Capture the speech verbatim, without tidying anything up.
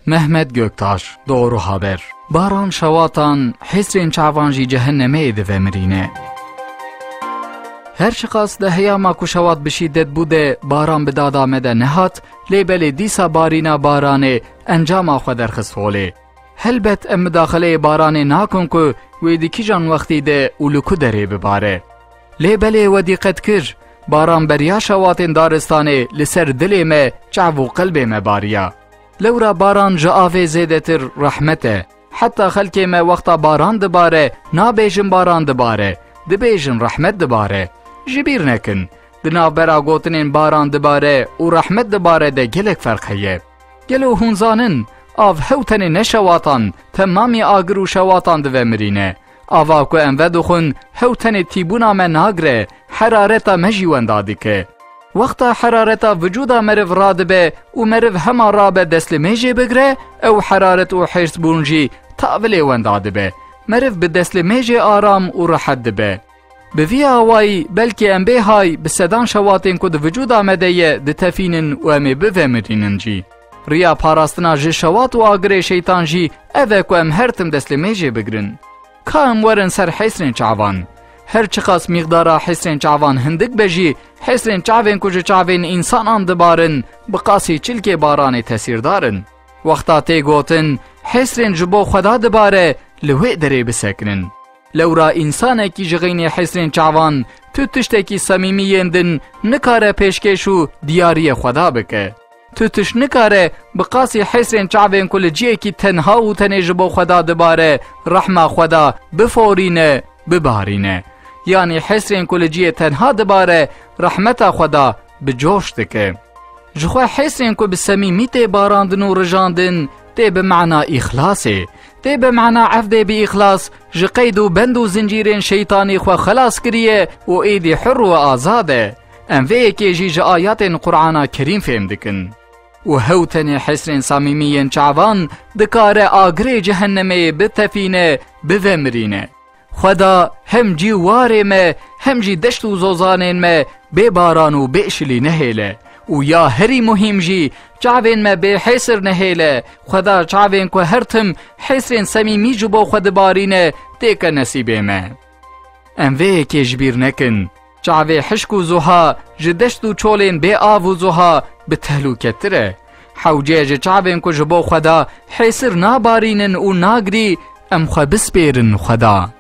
Mehmet Göktaş, Doğru Haber. Baran şewatan, hêsrên çavan jî cehennemeyê divemirîne. Her çiqas di heyama ku şewat bi şîdet bû de baran bi dada me de nehat, lê belê dîsa barîna baranê encama xwe derxist holê. Helbet em midaxileyê baranê nakin ku wê di kîjan wextî de û li ku derê bibare. Lê belê we dîqet kir, baran beriya şewatên daristanê li ser dilê me, çav û qelbê me bariya. Lewra baran ji avê zêdetir rehmet e. Heta xelkê me wexta baran dibare, nabêjin baran dibare, dibêjin rehmet dibare. Ji bîr nekin, di navbera gotinên baran dibare û rehmet dibare de gelek ferq heye. Gelo hûn zanin, av hew tenê ne şewatan, temamî agir û şewatan divemirîne. Ava ku em vedixwin, hew tenê tîbûna me nagire, herareta me jî wenda dike. Wexta herareta vicûda meriv radibe û meriv hema rabe destlimêjê bigire, ew heraret û hêrsbûn jî tavilê wenda dibe. Meriv bi destlimêjê aram û rehet dibe. Bi vî awayî, belkî em bê hay bi sedan şewatên ku di vicûda me de ye, ditefînin û em ê bivemirînin jî. Riya parastina ji şewat û agirê şeytan jî ev e ku em her tim destlimêjê bigrin. Ka em werin ser hêsrên çavan. Her çiqas mîqdara hêsrên çavan hindik be jî, hêsrên çavên ku ji çavên însanan dibarin, bi qasî çilkê baranê tesîrdar in. Wexta tê gotin, hêsrên ji bo Xweda dibare, li wê derê bisekinin. Lewra însanekî ji xeynê hêsrên çavan, tu tiştekî semîmî yên din nikare pêşkêş û diyariyê Xweda bike. Tu tişt nikare bi qasî hêsrên çavên ku li ciyekî tenha û tenê ji bo Xweda dibare, rehma Xweda biforîne, bibarîne. Yanî hêsrên ku li ciyê tenha dibare, rehmeta Xweda bi coş dike. Ji xwe hêsrên ku bi semîmî tê barandin û rijandin, tê bi mana îxlasê. Tê bi mana evdê bi îxlas, ji qeyd û bend û zincîrên şeytanî xwe xelas kiriye û êdî hur û azad e. Em vê yekê jî ji ayatên Qur'ana Kerîm fêm dikin. Û hew tenê hesrên samîmî yên çavan dikare agirê cehennemê bitefîne, bivemirîne. Xweda hem cî warê me, hem jî deşt û zozanên me bê baran û bê şilî nehêle. Û ya herî muhîm jî, çavên me bê hêsir nehêle. Xweda çavên ku her tim hêsrên semîmî ji bo xwe dibarîne, têke nesîbê me. Em vê yekê ji bîr nekin. Çavê hişk û zuha ji deşt û çolên bê av û zuha bi tehlûketir e. Hewce ji çavên ku ji bo Xweda hêsir nabarînin û nagirî, em xwe bispêrin Xweda.